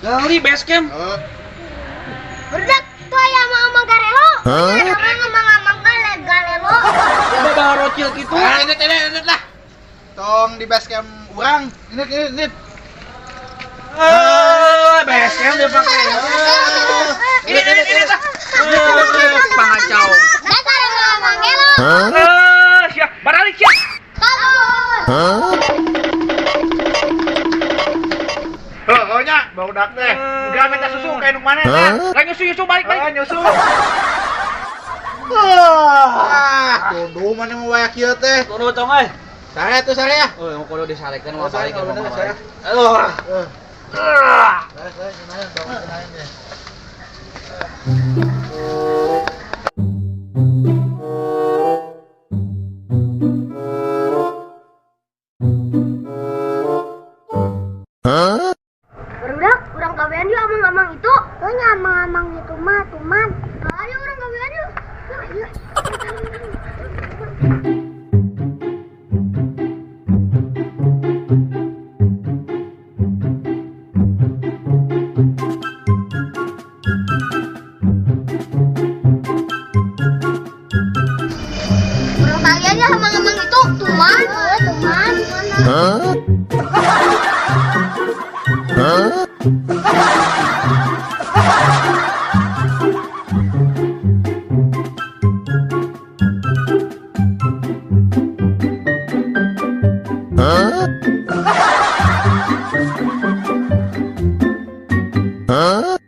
Gali base camp. Berdak tuh aya amang-amang garelo. Amang-amang garelo. Coba barocil kitu. Ah, ini lah. Tong di base camp urang. Ini. Base camp dia pakai. Ini tah. Pangacau. Dasar amang gelo. Sia, baralik sia. Kabur. Heuh nya, barudak teh. Udah minta susu kayak nu mana teh? Lah nyusu balik. Nyusu. Ah, tunduh mana mau wayak kieu teh. Tunduh tong euy. Sare tuh sare ya. Oh, mau kudu disarekeun mah balik mau balik. Aduh. Saya kenain, tong kenain deh. Barudak, urang gawean yuk amang-amang itu. Oh, nya amang-amang itu mah tuman. Ayo urang gawean yuk. Ayo. Urang kalian ya amang-amang itu tuman. Tuman. Huh? Huh? Huh? Huh?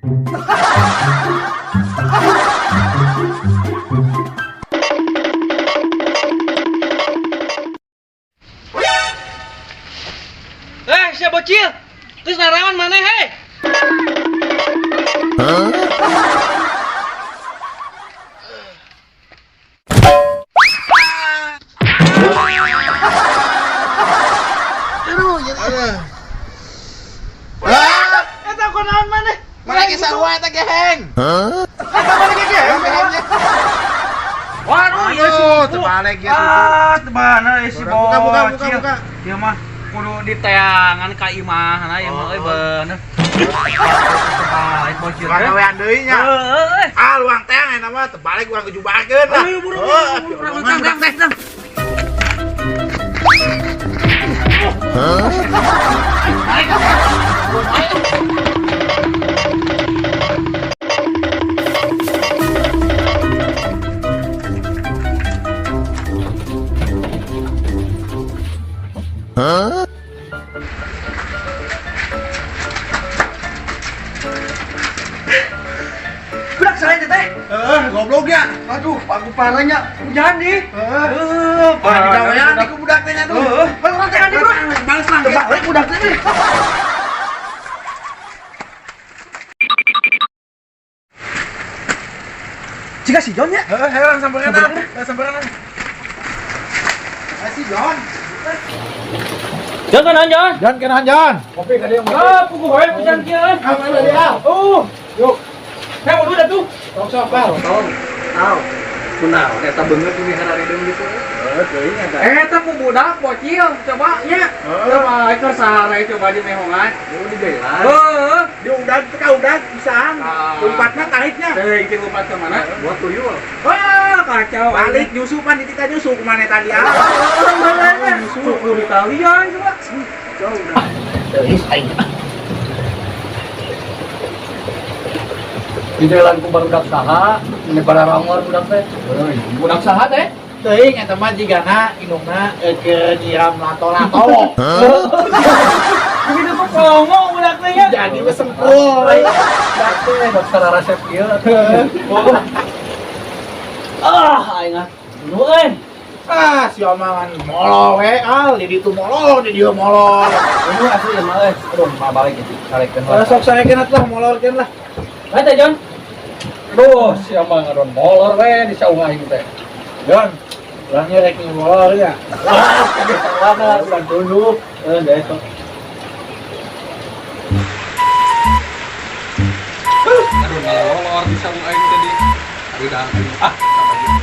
Sia bocil. Terus narawan mana hei? Huh? Aduh, jadi. Ah, eta kunaon maneh? Mana ge sarua eta geheng? Huh? Eta mana ge geheng? Waduh, ieu suku. Terbalik ya suku. Ah, terbana si Buka, bocil. buka. Ieu mah kudu diteangan ka imahna ieu mah euy bener. Terbalik bocil. Urang gawean deui nya. Heeh. Ah, luang teang eta mah terbalik urang gejubakeun lah. Ayo buru buru. Urang tang tang. Huh? Huh? Budak salah teh. Goblok ya. Aduh, pagu parahnya. Hujan nih. Heeh. Digawean di ku budak teh nya tuh. Heeh. Urang teh bro. Balas lah. Terbalik budak teh. Jika si John ya? Heeh, heran samperan. Samperan. Si John. John kenalan John. John kenalan John. Kopi ka dieu. Ah, puguh wae pisan kieu. Oh, yuk. Saya mau dulu tuh. Sok sok, Bang. Tahu. Kunaon eta beungeut ini hararedeung gitu. Heuh, teuing eta. Eta ku budak bocil coba nya. Coba keur sare coba di mehongan. Oh, di jalan. Heeh. Di udah ka udah pisan. Lompatna tariknya. Teuing teh lompat ke mana? Buat tuyul. Wah, kacau. Balik nyusu pan di kita nyusu kemana tadi ah. Nyusu ku di talian coba. Jauh udah. Teuing aing. Di jalan ku barudak saha, ini para rongor budak teh. Budak saha teh? Teuing eta mah jigana indungna keur nyiram lato-lato. Begitu kok pongo budak teh nya. Jadi we sempul. Budak teh dokter resep ieu. Ah, aing ah. Nu euy. Ah, si omongan molor we, al di ditu molor, di dieu molor. Nu asli ieu mah euy. Aduh, mah balik gitu. Sarekeun lah. Sok sarekeun atuh molorkeun lah. Hai teh John. Duh, siapa ngadon molor we di saung aing teh. John, urangnya rek molor ya. Wah, kaget sawana urang tunduk. Deh sok. Aduh, molor di saung aing tadi. Aduh, dah. Ah, sama aja.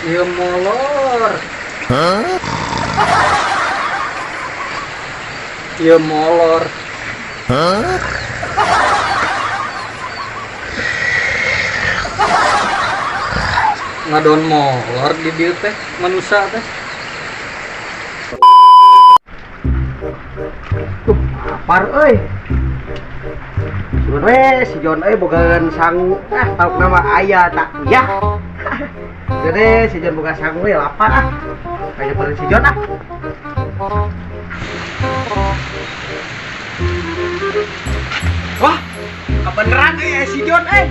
Ieu molor. Huh? Ieu molor. Huh? Ngadon molor di dieu teh manusia teh. Tuh, lapar euy. Cuman we si John euy bogaan sangu. Ah, tahu nama aya tak ya. Jadi si John boga sangu ya lapar ah. Kayak pada si John ah. Wah, kebeneran euy si John euy.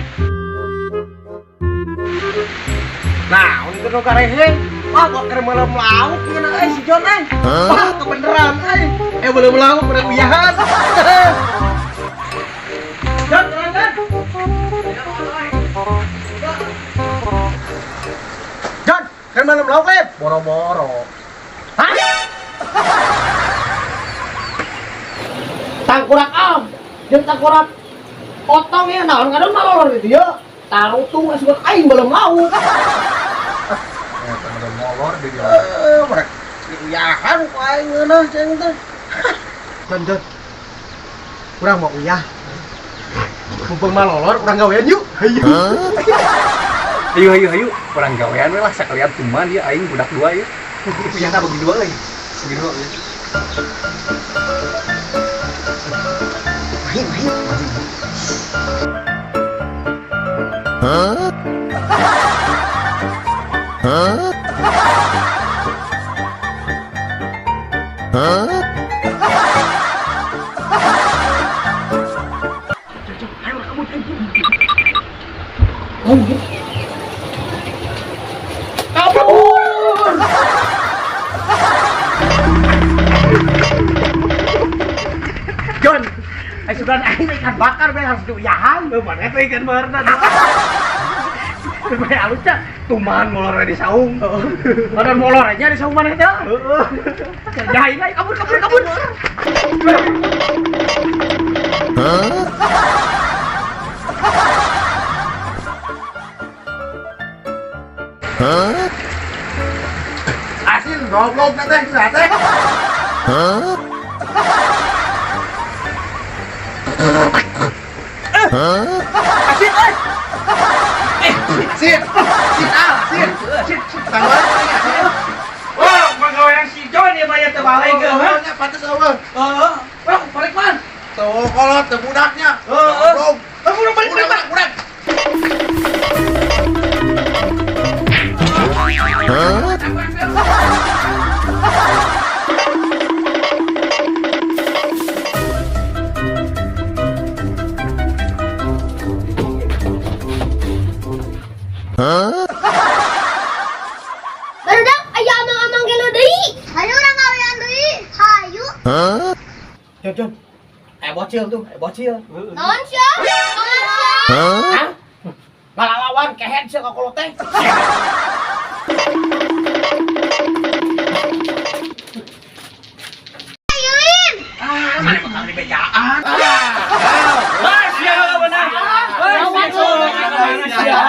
Nah, untuk nu karehe, wah gua keur meuleum lauk ngeunah euy si John euy. Wah, kebeneran euy. Eh meuleum lauk udah uyahan. John, John, John. John, keur meuleum lauk euy. Boro-boro. Hah? Tangkurak am, jeung tangkurak otong ya naon ngadon malolor di dieu. Tarutung asup aing belum lauk. Eh, ngadon molor di dieu. Eh, mereka uyahan ku aing ngeunah ceng teh. John, John. Urang mau uyah. Mumpung malolor urang gawean yuk. Hayu. Huh? Ayo ayo ayo, urang gawean we lah sakalian tuman ya aing budak dua ya. Uyahna bagi dua euy. Bagi dua euy. Hayu, hayu. Huh? Huh? Huh? Kabur. John, eh sudah aing ikan bakar be harus diuyahan. Mana teh ikan bakar. Supaya halusnya Tuman molor di saung. Badan molor aja di saung mana teh. Heeh. Jahin aja kabur kabur kabur. Huh? Huh? Asin goblok teh teh. Huh? Huh? Asin euy. Asin, asin ah, asin. Asin. Tangguhan aing asin. Wah, pagawean si John ya bayar teu balik Oh, heuh. nya pantes eueuh. Heeh. Wah, balik man. Tuh kolot teu budaknya. Heeh. Goblok. Kabur balik Budak, balik. budak, budak. Huh? Huh? Barudak aya amang-amang gelo deui. Hayu urang gawean deui. Hayu. Huh? John, John. Eh bocil tuh, eh bocil. Naon sia? Naon sia? Huh? Hah? Malalawan kehed sia ka kolot teh. Ayuin. Ah, mana bakal dibejaan. Ah, Wah, sia benar. Wah, sia.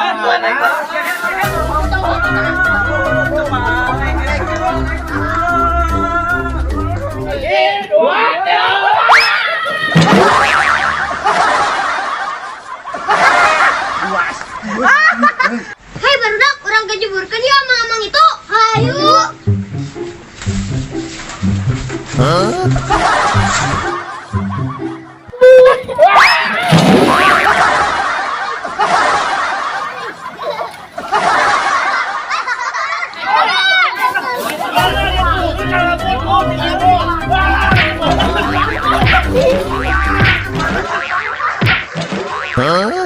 Hei barudak, urang kejeburkeun yuk amang-amang itu. Hayu. Huh? Huh?